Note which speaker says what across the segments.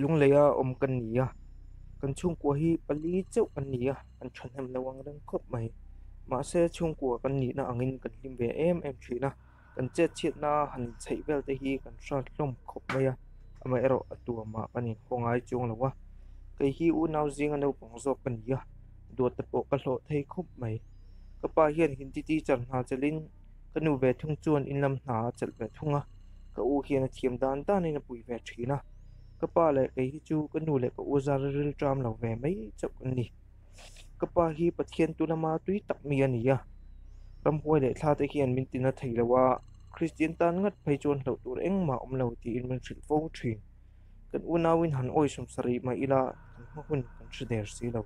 Speaker 1: Lungleia awm kan ni a, kan chhungkua hi pali chauh kan ni a, kan thahnem lo ang reng khawp mai. Mahse chhungkua kan nihna angin kan hlim ve em em thin a, kan chet chhiatna han inchheih vel te hi kan hrat hlawm khawp mai a, amaherawh a tuamah kan inhaw ngai chuang lo a. Kei hi unau zinga naupang zawk ka ni a, duat te pawh ka hlawh thei khawp mai. Ka pa hian Hindi teacher hna chelhin ka nu ve thung chuan in lam hna a chelh ve thung a, ka u hian a thiam dan danin a pui ve thin a. Ka pa leh kei hi chu ka nu leh ka u zar ril ṭam lo ve mai chauh an ni. Ka pa hi Pathian tu lama tui tak mi a ni a, ramhuai leh thla te hian min tina thei lo a, Kristian tan ngat phei chuan hlauh tur engmah awm lo tiin min hrilh fo thin. Kan unauin han awisawm sarih mah ila kan hma hun kan hre der si lo.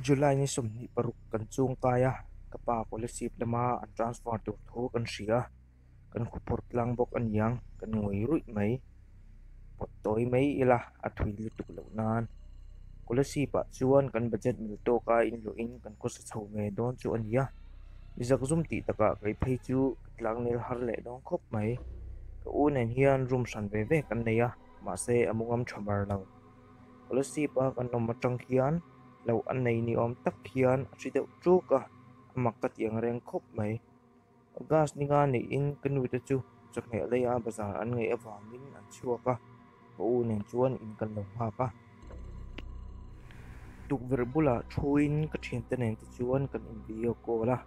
Speaker 1: July ni 26 kan chungkai a, ka pa Kolasib lama an transfer tur thu kan hria a. Kan khuphawrh tlang bawk a niang kan ngawi ruih mai. Pawt tawi mai ila a thui lutuk loh nan. Kolasib ah chuan kan budget mil tawk a inluahin kan khawsa chho ve dawn chu a ni a. Mi zakzum tih takah kei phei chu ka tlang nel har leh dawn khawp mai. Ka u nen hian room hran ve ve kan nei a, mahse a mu ngam tha bar lo. Kolasib a kan awm atang hian loh a nei ni awm tak hian a hri deuh ṭuk a, a mak ka ti ang reng khawp mai. Gas ninga neihin ka nute chu chawhmeh leia bazar an ngaih avangin an chhuak a, ka u nen chuan in kan lo nghak a. Tukverh bulah thuin ka thiante nen te chuan kan in video call a,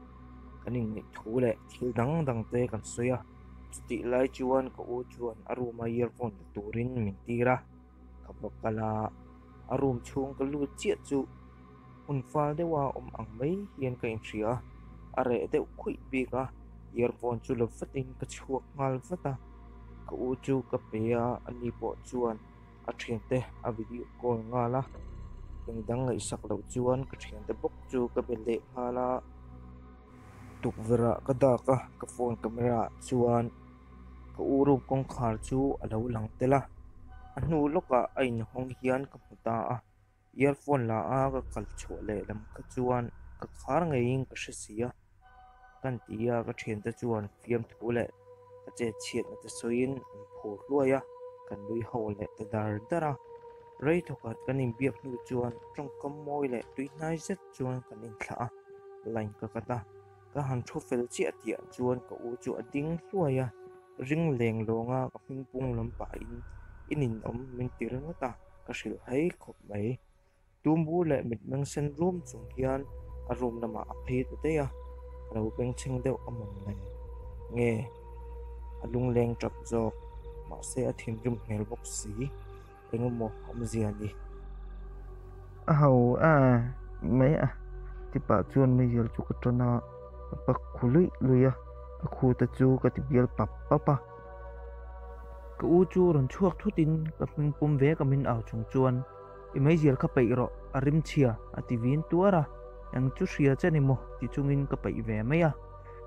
Speaker 1: kan inngaih thu leh thil dang dang te kan sawi a, chutih lai chuan ka u chuan a room a earphone la turin min tir a, ka va kal a, a room chhung ka lut chiah chu. Hmun fal deuha awm ang mai hian ka inhria a, a reh deuh khuih bik a, earphone chu la vatin ka chhuak nghal vat a, ka u chu ka pe a, ani pawh chuan a thiante a video call nghal a, engdang ngaihsak loh chuan ka thiante bawk chu ka be leh nghal a, tukverh ah ka dak a, ka phone camera ah chuan ka u room kawngkhar chu a lo lang tel a, a hnu lawkah a inhawng hian ka hmu ta a. Earphone la a ka kal chhuah leh lam kha chuan ka khar ngeiin ka hre si a, kan ti a ka thiante chuan fiamthu leh ka chet chhiatna te sawiin an phur hluai a, kan nui ho leh ta dar dar a. Rei thawkhat kan inbiak hnu chuan tawngkam mawi leh tuihnai zet chuan kan inthlah a, line ka cut a, ka han thu fel chiah tihah chuan ka u chu a ding hluai a, ring leng lawnga ka hming pung lam pahin i ninawm min ti ringawt a. Ka hrilh hai khawp mai. Tumbu leh mitmeng sen rum chung hian a room lamah a phei ta daih a, ka lo bengchheng deuh a mawn le. Nge a lungleng tap zawk, mahse a thinrim hmel bawk si, engemaw awmzia ni.
Speaker 2: A ho a mai a ti pah chuan meizial chu ka tan a, ka pak khu luih luih a, a khu te chu ka ti bial pap pap a.
Speaker 1: Ka u chu rawn chhuak thut in ka hming pum ve ka min au chung chuan i meizial kha peih rawh a rim chhia a ti vin tuar a, eng chu hria che ni maw ti chungin ka peih ve mai a,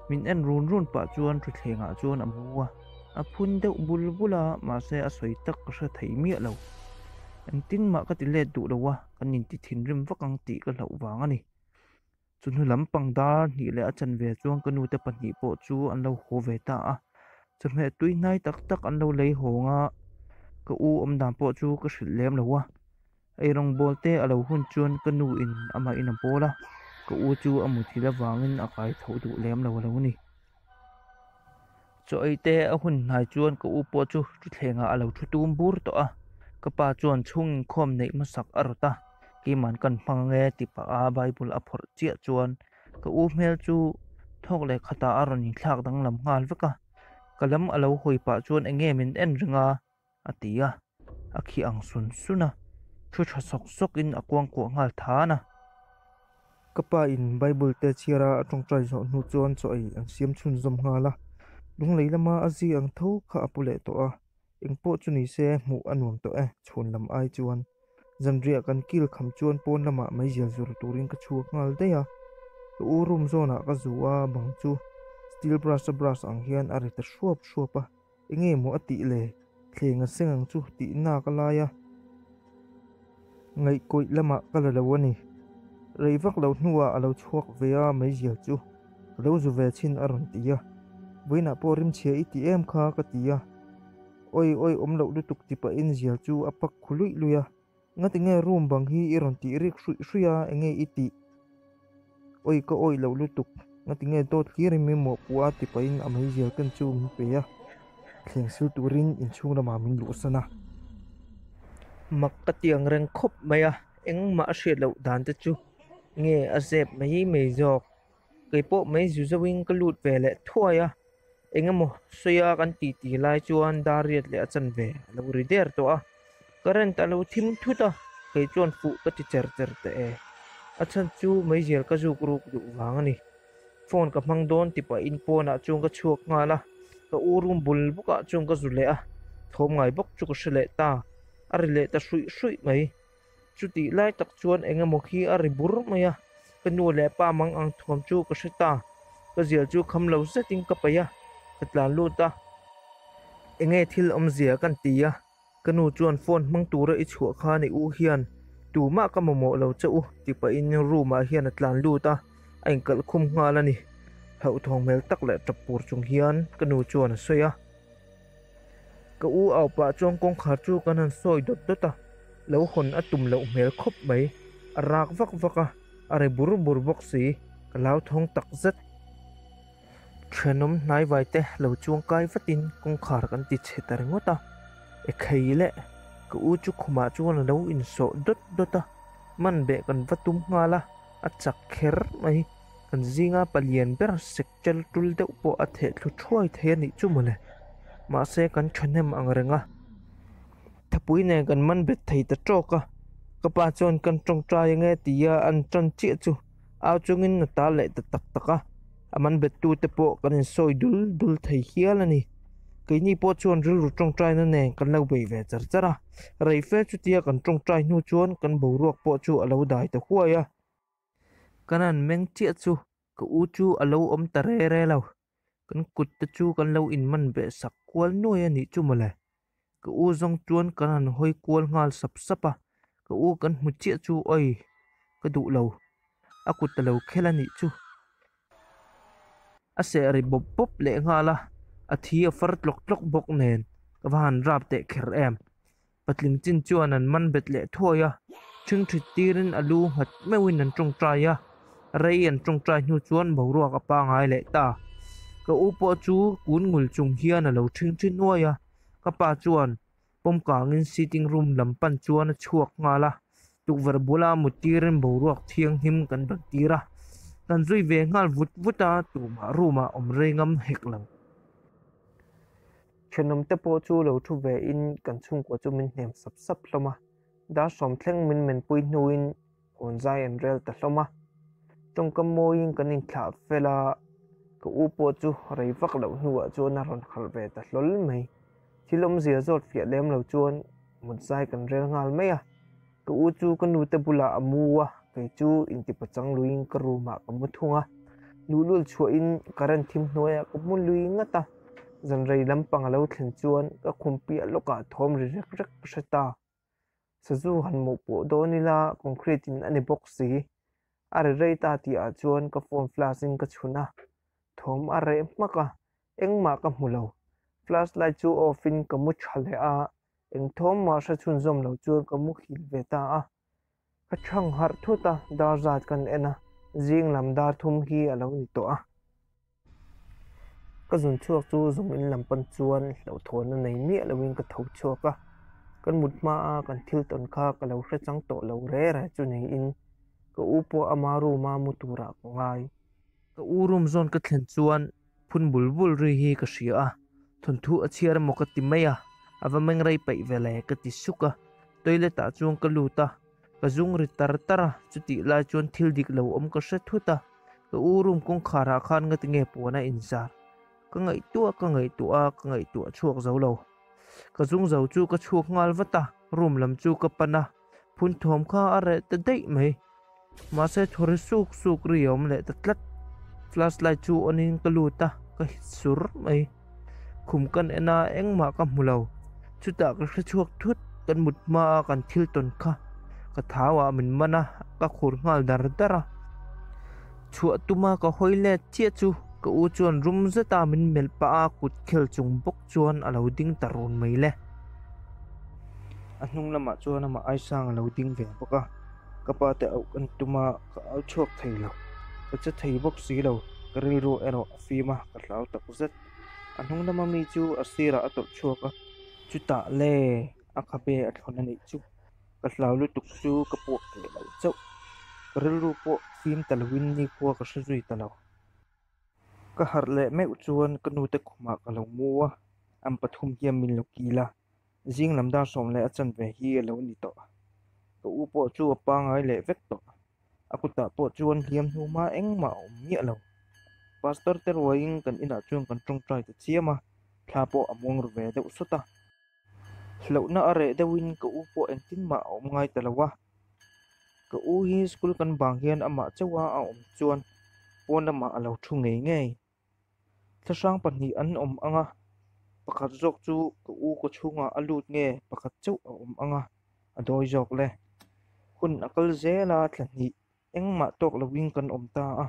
Speaker 1: min en run run pah chuan thuthleng ah chuan a mu a, a phun deuh bul bul a mahse a sawi tak ka hre thei miah lo. Engtin mah ka ti let duh lo a, kan inti thinrim vak ang tih ka hlauh vang a ni. Chu hnu lam pang dar hnih leh a chanve chuan ka nute pahnih pawh chu an lo haw ve ta a, chawhmeh tui hnai tak tak an lo lei hawng a, ka u awm dan pawh chu ka hrilh lem lo a, eirawng bawl te a lo hun chuan ka nu in amah in a bawl a, ka u chu a muthilh avangin a kai tho duh lem lo a lo ni. Chaw ei te a hun hnai chuan ka u pawh chu thuthleng ah a lo thu tum bur tawh a, ka pa chuan chhung inkhawm neih hmasak a rawt a, keiman kan hmang ange ti pah a bible a phawrh chiah chuan ka u hmel chu thawk leh khatah a rawn inthlak danglam nghal vek a, ka lam a lo hawi pah chuan eng nge min en reng a a ti a, a khi ang sun sun a, thu tha sawk sawk in a kuangkuah nghal than a.
Speaker 2: Ka pa in Bible te chhiar a a tawngtai zawh hnu chuan chaw ei an siam chhunzawm nghal a, lunglei lama a zi ang tho kha a pu leh tawh a, engpawh chu ni se hmuh a nuam tawh e chhun lam ai chuan. Zanriah kan kil kham chuan pawn lamah meizial zur turin ka chhuak nghal daih a, ka u room zawnah ka zu a bang chu steel brush a brush ang hian a ri ta hruap hruap a. Enge maw a tih le? Thleng a seng ang chu tih nak a lai a. Ngaihkawih lamah ka la lo a ni. Rei vak lo hnuah a lo chhuak ve a meizial chu ka lo zu ve chhin a rawn ti a. Vawiinah pawh rimchhia i ti em kha ka ti a. Oi oi awm loh lutuk ti pahin zial chu a pak khu luih luih a. Ngatinge room bang hi i rawn tih rik hruih hruih a, enge i tih? Oi ka awih loh lutuk, ngatinge dawt hlir in min mawhpuh a ti pahin a meizial ken chu min pe a, thleng sil turin inchhung lamah min luhsan a.
Speaker 1: Mak ka ti ang reng khawp mai a, engmah a hriat loh dan te chu nge a zep mai mai zawk. Kei pawh mei zu zauhin ka lut ve leh thuai a, eng emaw sawi a kan tih tih lai chuan dar riat leh a chanve a lo ri der tawh a, current a lo thim thut a, kei chuan fuh ka ti cher cher teh e. A chhan chu meizial ka zuk ruk duh vang a ni. Phone ka hmang dawn ti pahin pawnah chuan ka chhuak nghal a, ka u room bul bawkah chuan ka zu leh a, thawm ngai bawk chu ka hre leh ta, a ri leh ta hruih hruih mai. Chutih lai tak chuan eng emaw khi a ri bur mai a, ka nu leh pa mang ang thuam chu ka hre ta. Ka zial chu kham lo zetin ka paih a, ka tlan lut a. Enge thil awmzia kan ti a, ka nu chuan phone hmang tura i chhuah khan i u hian tumah ka mamawh lo che u ti pahin room ah hian a tlan lut a, a inkalh khum nghal a ni. Hlauhthawng hmel tak leh tap pur chung hian ka nu chuan a sawi a. Ka u au pah chuan kawngkhar chu kan han sawi dawt dawt a, lo hawn a tum loh hmel khawp mai. A rak vak vak a, a ri bur bur bawk si, ka hlauthawng tak zet. Thenawm hnaivai te lo chuang kai vatin kawngkhar kan ti chhe ta ringawt a, e khei leh ka u chu khumah chuan a lo insawh dawt dawt a, man beh kan va tum nghal a, a chak kher mai. Kan zinga palian ber sek Chel tul deuh pawh a theh thlu thuai thei a nih chu mawle. Mahse kan thahnem ang reng a. Thapui nen kan man bet thei ta tawk a. Ka pa chuan kan tawngtai ange tia an tan chiah chu au chungin a tal leh ta tak tak a. A man bet tute pawh kan insawi dul dul thei hial a ni. Keini pawh chuan rilru tawngtaina nen kan lo bei ve char char a. Rei fe chutia kan tawngtai hnu chuan kan boruak pawh chu a lo dai ta huai a. Kan han meng chiah chu ka u chu a lo awm ta re re lo. Kan kut te chu kan lo inman beh sak kual nuai a nih chu mawle. Ka u zawng chuan kan han hawi kual nghal sap sap a, ka u kan hmu chiah chu awi ka duh lo, a kut a lo khel a nih chu. A seh ri bawp bawp leh nghal a, a thi a far tlawk tlawk bawk nen ka va han rap teh kher em. Patling chin chuan an man bet leh thuai a, ṭhingṭhit tirin a lu nghat meuhin an ṭawngṭai a, rei an ṭawngṭai hnu chuan boruak a pangai leh ta. Ka u pawh chu kun ngul chung hian a lo ṭhingṭhi nuai a, ka pa chuan pawm kangin sitting room lam pan chuan a chhuak nghal a, tukverh bula mut tirin boruak thianghlim kan rawn tir a, kan zui ve nghal vut vut a, tumah room ah awm rei ngam hek lo. Thenawmte pawh chu lo thu ve in kan chhungkua chu min hnem sap sap hlawm a, dar sawm thleng min menpui hnuin hawn zai an rel ta hlawm a. Tawngkam mawiin kan inthlah fel a, ka u pawh chu rei vak loh hnuah chuan a rawn harh ve ta hlawl mai. Thil awmzia zawt fiah lem lo chuan mut zai kan rel nghal mai a, ka u chu ka nute bulah a mu a, kei chu intipachang luiin ka room ah ka mu thung a. Luhlul chhuahin current thim hnuaiah ka mu lui ngat a. Zan rei lampang a lo thlen chuan ka khum piah lawkah thawm ri rek rek ka hre ta. Sazu han hmuh pawh dawn ila concrete in a ni bawk si. A ri rei ta tihah chuan ka phone flash in ka chhun a, thawm a reh hmak a, engmah ka hmu lo. Flash light chu off in ka mu tha leh a, eng thawm mah hre chhunzawm lo chuan ka muhil ve ta a. Ka chhang harh thut a, dar zat kan en a, zing lam dar thum hi a lo ni tawh a. Ka zun chhuak chu zung in lam pan chuan hlauhthawn a nei miah loin ka tho chhuak a, kan mut hma a kan thil tawn kha ka lo hre chang tawh lo re re chu niin ka u pawh ama room a mu turah ka ngai. Ka u room zawn ka thlen chuan phun bul bul ri hi ka hria a, thawnthu a chhiar emaw ka ti mai a, a va meng rei paih ve le ka ti suk a, toilet ah chuan ka lut a, ka zung ri tar tar a, chutih lai chuan thil dik lo awm ka hre thut a, ka u room kawngkhar ah khan ngati nge puan a inzar? Ka ngaihtuah ka ngaihtuah a, ka ngaihtuah chhuak zo lo. Ka zung zo chu ka chhuak nghal vat a, room lam chu ka pan a, phun thawm kha a reh ta daih mai. Mahse thaw ri suk suk ri a awm leh ta tlat. Flash light chu on in ka lut a, ka hit sur mai. Khum kan en a, engmah ka hmu lo. Chutah ka hre chhuak thut, kan mut hma a kan thil tawn kha. Ka thau ah min man a, ka khur nghal dar dar a. Chhuah tuma ka hawi let chiah chu
Speaker 2: Ka u chuan rum zeta min melh pah a kut khel chung bawk chuan a lo ding ta run mai le. A hnung lamah chuan amah Aisang a lo ding ve bawk a, ka pa te auh kan tum a, ka au chhuak thei lo. Ka che thei bawk si lo, ka rilru erawh a fim a, ka hlau tak zet. A hnung lama mi chu a sirah a tawlh chhuak a. Chutah le, a khabe a thlawn a nih chu. Ka hlau lutuk chu ka puak thei lo chauh. Ka rilru pawh fim ta loin nikhua ka hre zui ta lo. Ka harh leh meuh chuan ka nute khumah ka lo mu a, an pathum hian min lo kil a, zing lam dar 10 a chanve hi a lo ni tawh. Ka u pawh chu a pangai leh vek tawh. A kutah pawh chuan hliam hnu hma engmah a awm miah lo. Pastor te ruaiin kan inah chuan kan tawngtai ta chiam a, thla pawh a muang ru ve deuh sawt a. Hlauhna a reh deuhin ka u pawh engtin mah a awm ngai ta lo a. Ka u hi school kan bang hian amah chauha a awm chuan pawn lamah a lo thu ngei ngei. Thlahrang pahnih an awm ang a, pakhat zawk chu ka u kaw chhungah a lut nge pakhat chauh a awm ang a, a dawi zawk le. Hun a kal zel a, thla hnih engmah tawk loin kan awm ta a,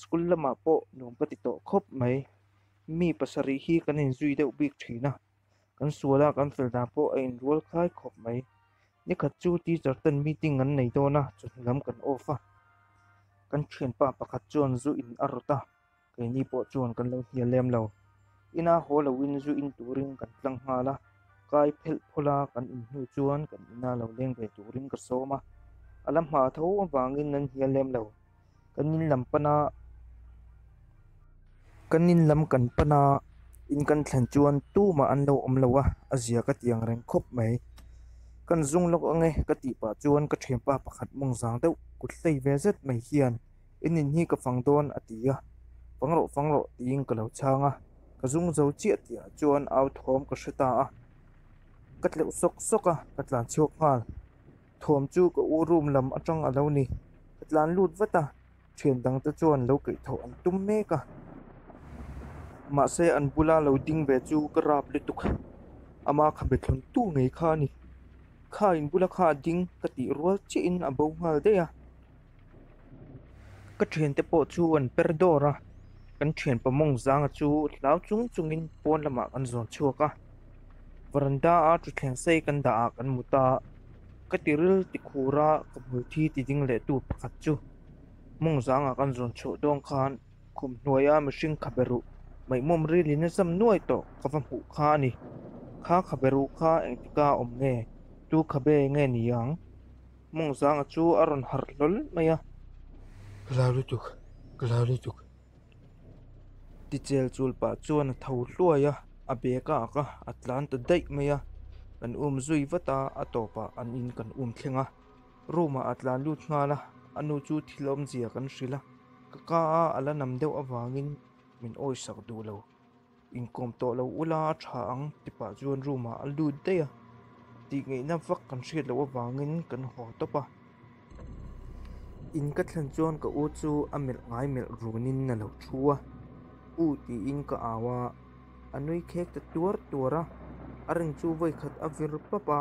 Speaker 2: school lamah pawh nuam ka ti tawh khawp mai. Mi pasarih hi kan inzui deuh bik thin a, kan sual a, kan fel dan pawh a inrual khai khawp mai. Nikhat chu teacher ten meeting an nei dawn a, chawhnu lam kan off a. Kan thianpa pakhat chuan zu in a rawt a, keini pawh chuan kan lo hnial lem lo. Ina haw loin zu in turin kan tlang nghal a, kai phelh phawlh a kan in hnu chuan kan ina lo leng ve turin ka sawm a. A la hma tho avangin an hnial lem lo. Kan in lam pan a, kan in lam kan pan a, in kan thlen chuan tumah an lo awm lo a, a zia ka ti ang reng khawp mai. Kan zung lawk ang e ka tih pah chuan ka thianpa pakhat mawng zang deuh kut hlei ve zet mai hian in in hi ka fang dawn a ti a, fang rawh fang rawh tiin ka lo chhang a, ka zung zo chiah tihah chuan au thawm ka hre ta a, ka tleuh sawk sawk a, ka tlan chhuak nghal. Thawm chu ka u room lam atang a lo ni. Ka tlan lut vat a, thian dang te chuan lo keih tho an tum mek a. Mahse an bula lo ding ve chu ka rap lutuk. Ama khabe thlawn tu ngei kha a ni. Kha in bula kha a ding ka tih rual chiah in a bo nghal daih a. Ka thiante pawh chu an per dawr a, kan thianpa mawng zanga chu hlau chung chungin pawn lamah kan zawn chhuak a. Varanda a thutthleng sei kan dah ah kan mut a, ka tiril ti khur a ka hmul thi ti ding leh tu pakhat chu mawng zanga kan zawn chhuah dawn khan khum hnuaia mihring khabe ruh maihmawm rilin a zam nuai tawh ka va hmuh kha a ni. Kha khabe ruh kha engtika awm nge? Tu khabe nge ni ang? Mawng zanga chu a rawn harh hlawl mai a.
Speaker 1: Ka hlau lutuk, ka hlau lutuk.
Speaker 2: Tichel chul pah chuan a tho hluai a, a bag a ak a, a tlan ta daih mai a. Kan um zui vat a, a tawpah an in kan um thleng a. Room ah a tlan lut nghal a, a nu chu thil awmzia kan hrilh a. Ka ka a a la nam deuh avangin min awisak duh lo. Inkawm tawh lo ula a tha ang ti pah chuan room ah a lut daih a, tih ngaihna vak kan hriat loh avangin kan haw tawp a. In ka thlen chuan ka u chu a melh ngai melh runin a lo thu a, U tiin ka au a, a nui khek ta tuar tuar a, a ring chu vawikhat a vir pap a,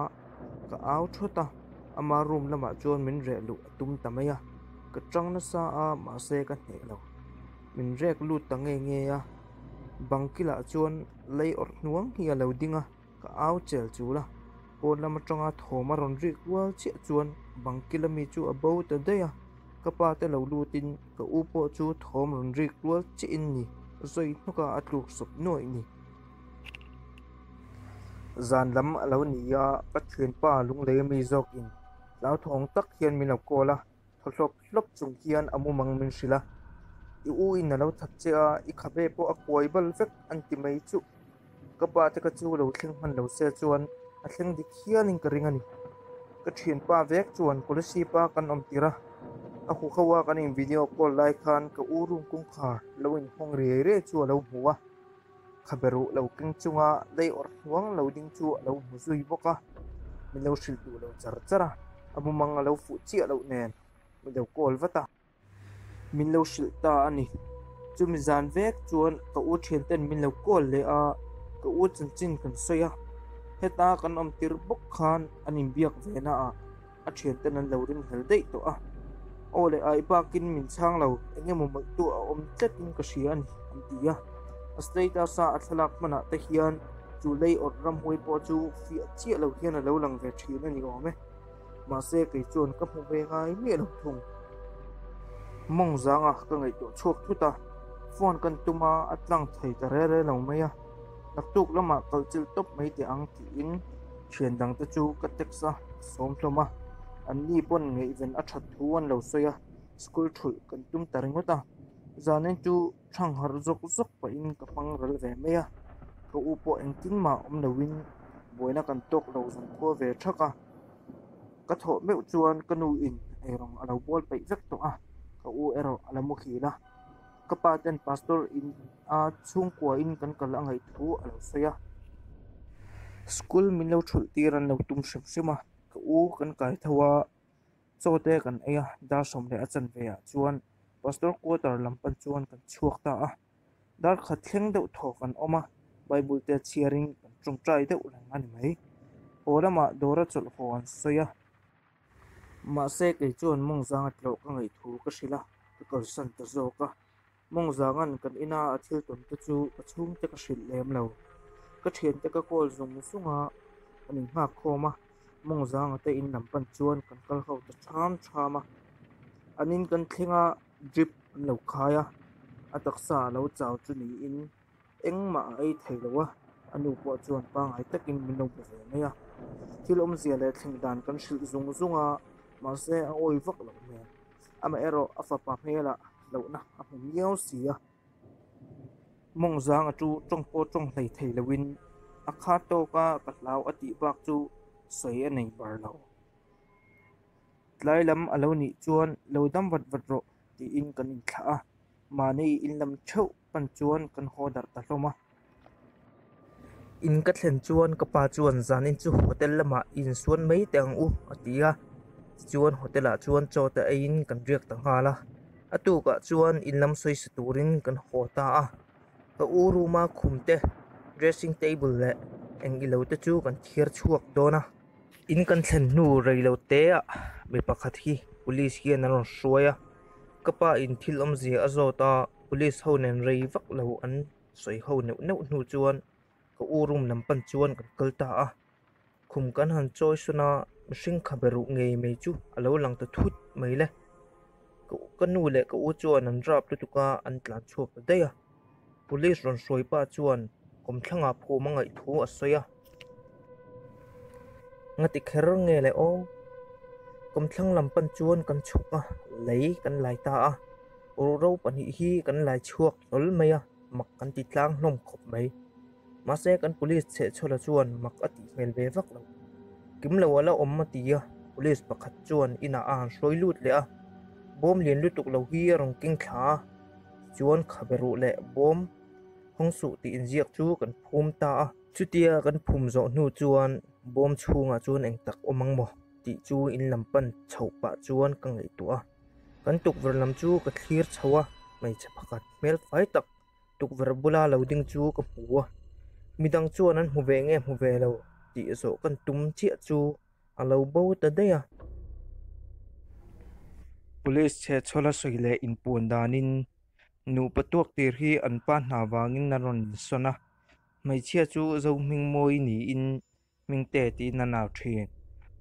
Speaker 2: ka au thawt a, ama room lamah chuan min reh luh a tum ta mai a, ka tang nasa a mahse ka hneh lo, min rek lut ta nge nge a. Bang kilah chuan lei awrh hnuang hi a lo ding a, ka au chel chul a. Pawn lam atanga thawm a rawn rik rual chiah chuan bang kila mi chu a bo ta daih a. Ka pa te lo lutin ka u pawh chu thawm rawn rik rual chiahin ni zawi hnawka a tluk sawp nuaih ni. Zan lam a lo ni a, ka thianpa lunglei ami zawkin hlauthawng tak hian min lo call a. Thaw hlawp hlawp chung hian a mumang min hrilh a, I u in a lo that che a, i khabe pawh a kuai bal vek an ti mai chuh. Ka pa te kha chu lo thleng hman lo se chuan a thleng dik hialin ka ring a ni. Ka thianpa vek chuan Kolasib a kan awm tir a, a hu ho a kan in video call lai khan ka u room kawngkhar lo inhawng riai riai chu a lo hmu a, khabe ruh lo keng chunga lei awrh hnuang lo ding chu a lo hmu zui bawk a, min lo hrilh duh lo char char a, a mumang a lo fuh chiah loh nen min lo call vat a, min lo hrilh ta a ni. Chumi zan vek chuan ka u thian ten min lo call leh a, ka u chanchin kan sawi a, heta kan awm tir bawk khan an inbiak ve na ah a thian ten an lo ring hel daih tawh a. Aw leh ai bakin min chhang lo, eng emaw mawlhtu a awm tlatin ka hria a ni, an ti a. A status-a a thlalak hmanah te hian chu lei awrh ramhuai pawh chu fiah chiah lo hian a lo lang ve thin a ni awm e. Mahse kei chuan ka hmu ve ngai miah lo thung. Mawng zanga ka ngaihtuah chhuak thut a, phone kan tum a, a tlang thei ta re re lo mai a. Naktuk lamah kalh chilh tawp mai teh ang tiin thian dangte chu ka text a, ka sawm hlawm a. Anni pawn ngaihven a that thu an lo sawi a, school thulh kan tum ta ringawt a. Zanin chu thang harh zawk zawk pahin ka hmang ral ve mai a, ka u pawh engtin mah awm loin buaina kan tawk lo zankhua ve thak a. Ka thawh meuh chuan ka nu in eirawng a lo bawl peih vek tawh a, ka u erawh a la muhil a. Ka pa ten pastor in a chhungkua in kan kal a ngaih thu a lo sawi a. School min lo thulh tir an lo tum hrim hrim a, ka u kan kai tho a, chaw te kan ei a, dar 10 a chanve ah chuan pastor quarter lam pan chuan kan chhuak ta a. Dar khat thleng deuh thaw kan awm a, Bible te chhiarin kan tawngtai deuh reng a ni mai. Haw lamah dawra chawlh haw an sawi a. Mahse kei chuan mawngzanga tlawh ka ngaih thu ka hrilh a, ka kalsan ta zawk a. Mawngzanga'n kan ina a thil tawn te chu ka chhungte ka hrilh lem lo. Ka thiante ka call zung zung a, kan inghak khawm a, Mawngzanga te in lam pan chuan kan kal ho ta ṭham ṭham a. An in kan thleng a, drip an lo khai a, a taksa a lo chau chu niin engmah a ei thei lo a, a nu pawh chuan pangngai takin min lo be ve mai a. Thil awmzia leh thleng dan kan hrilh zung zung a, mahse a awi vak loh hmel. Amaherawh a fapa hmelah hlauhna a hmu miau si a. Mawngzang a chu tawng pawh tawng hlei thei loin a kha tawka ka hlau a tih bak chu sawi a nei bar lo. Tlai lam a lo nih chuan lo dam vat vat rawh tiin kan inthlah a, mahni in lam theuh pan chuan kan haw darh ta hlawm a. In ka thlen chuan ka pa chuan zanin chu hotel lamah i insuan mai teh ang u a ti a, tichuan hotel ah chuan chaw te eiin kan riak ta nghal a, a tukah chuan in lam sawisa turin kan haw ta a, ka u room a khum te dressing table leh eng ilo te chu kan thiar chhuak dawn a. In kan thlen hnu rei lo te ah mi pakhat hi police hian an rawn hruai a, ka pa in thil awmzia a zawt a, police ho nen rei vak lo an sawi ho neuh neuh hnu chuan ka u room lam pan chuan kan kal ta a, khum kan han chawi sawn a mihring kha be ruh ngei mai chu a lo lang ta thut mai le, ka nu leh ka u chuan an rap lutuk a an tlan chhuak ta daih a, police rawn hruai pa chuan kawmthlangah phum a ngaih thu a sawi a, ngati kher nge le aw, kawmthlang lam pan chuan kan chhuk a lei kan lai ta a. Ruhro pahnih hi kan lai chhuak hlawl mai a, mak kan ti tlang hlawm khawp mai. Mahse kan police chhehchhawla chuan mak a tih hmel ve vak lo. Kim lo a la awm a ti a, police pakhat chuan inah a han hruai lut leh a, bawm lian lutuk lo hi a rawn keng thla a, tichuan khabe ruh leh bawm hawng suh tih inziak chu kan phum ta a. Chutia kan phum zawh hnu chuan bawm chhungah chuan eng tak awm ang maw tih chu in lam pan chhoh pah chuan ka ngaihtuah a. Kan tukverh lam chu ka thlir chho a, hmeichhe pakhat hmel fai tak tukverh bula lo ding chu ka hmu a, midang chuan an hmu ve nge hmu ve lo tih zawh kan tum chiah chu a lo bo ta daih a. Police chhehchhawla sawi leh inpuan danin nupa tuak tir hi an pa hna vangin a rawn insawn a, hmeichhia chu Zohmingmawi niin Hmingte tiin a nau thin.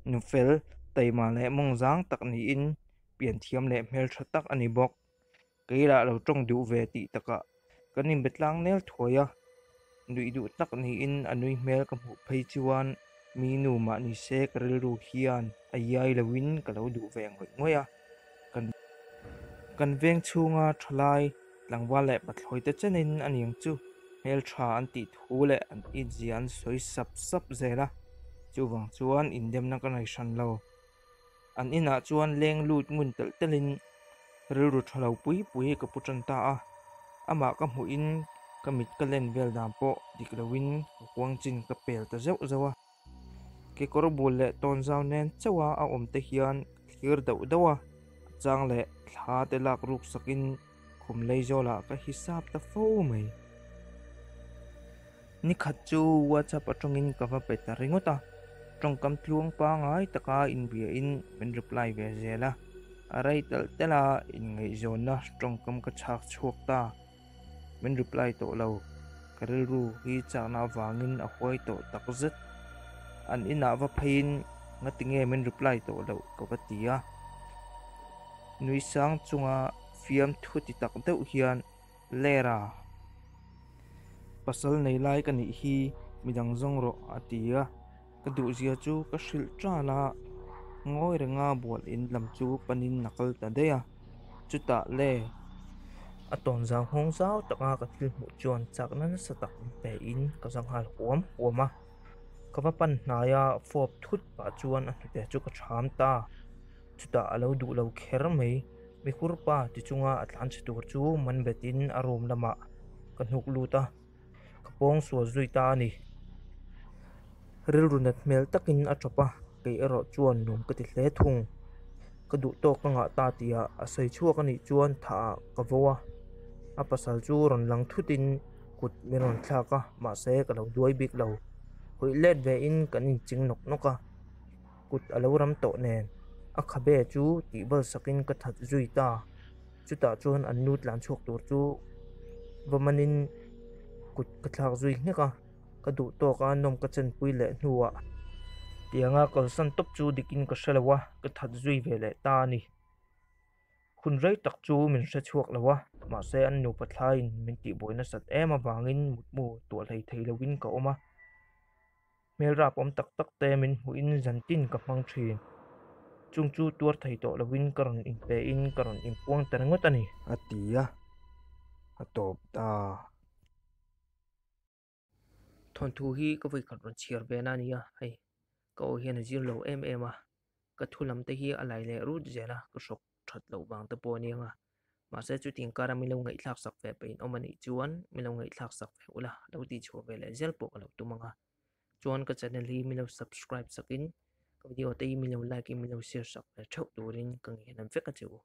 Speaker 2: Nufel, taima leh mawngzang tak niin pianthiam leh hmeltha tak a ni bawk. Keilah lo tawng duh ve tih takah kan inbe tlang nel thuai a, nuih duh tak niin a nui hmel ka hmuh phei chuan mi nu mah ni se ka rilru hian a iai loin ka lo duh ve ngawih ngawih a. Kan kan veng chhunga thalai tlangval leh pathlawi te chenin a niang chu hmeltha an tih thu leh an inzia an sawi sap sap zel a, chuvang chuan indemna ka nei hran lo. An inah chuan leng lut ngun telh telhin rilru tha lo pui pui ka pu tan ta a, amah ka hmuhin ka mit ka len vel dan pawh dik loin ka kuang chin ka pel ta zeuh zeuh a. Kekawr bul leh tawnzau nen chauha a awm te hian ka thlir dauh dauh a, a chang leh thla te lak ruk sakin khum lei zawlah ka hisap ta fo mai. Nikhat chu WhatsApp atangin ka va pe ta ringawt a, tawngkam tluang pangai taka inbiain min reply ve zel a.
Speaker 1: A rei telh telh a, inngaihzawnna tawngkam ka chhak chhuak ta. Min reply tawh lo. Ka rilru hi chakna avangin a huai tawh tak zet. An inah va pheiin ngatinge min reply tawh loh ka va ti a. Nui sang chunga fiam thu ti tak deuh hian Lera, pasal nei lai ka nih hi midang zawng rawh a ti a. Ka duhzia chu ka hrilh ṭal a, ngawi renga bual in lam chu panin a kal ta daih a. Chutah le, a tawn zau nghawng zau taka ka thil hmuh chuan chakna nasa tak min pe in ka za nghal huam huam a. Ka va pan hnai a, fawp thut pah chuan a hnute chu ka ṭham ta. Chutah a lo duh lo kher mai, mihur pa ti chunga a tlan chhe tur chu man betin a room lamah ka hnuk lut a. Ka pawng sual zui ta a ni. Rilru nat hmel takin a tawp a, kei erawh chuan nuam ka ti hle thung. Ka duh tawk ka ngah ta tia a sawi chhuak a nih chuan thah ah ka vo a. A pasal chu rawn lang thutin kut min rawn thlak a, mahse ka lo duai bik lo. Huih let ve in kan inching nawk nawk a, kut a lo ram tawh nen a khabe chu tihbal sakin ka that zui ta. Chutah chuan an nu tlan chhuak tur chu va manin kut ka thlak zui nghek a, ka duh tawk a nawm ka chenpui leh hnuah tianga kalsan tawp chu dikin ka hre lo a, ka that zui ve leh ta a ni. Hun rei tak chu min hre chhuak lo a, mahse an nupa thlaiin min tihbuai nasat em avangin mutmu tuah hlei thei loin ka awm a. Hmel rap awm tak tak te min hmuhin zantin ka hmang thin. Chung chu tuar thei tawh loin ka rawn inpe in ka rawn inpuang ta ringawt a ni. A ti a, a tawp ta.
Speaker 3: Thawnthu hi ka vawikhat rawn chhiar ve na a nia, hei ka aw hian a zir lo em em a, ka thu lam te hi a lai leh rut zel a, ka hrawk that loh vang te pawh a nia nga. Mahse chutiang kara min lo ngaihthlak sak ve peihin awm a nih chuan min lo ngaihthlak sak ve ula, lo tihchhuah ve leh zel pawh ka lo tum ang a. Chuan ka channel hi min lo subscribe sakin ka video te hi min lo like in min lo share sak ve theuh turin ka ngen vek a che u.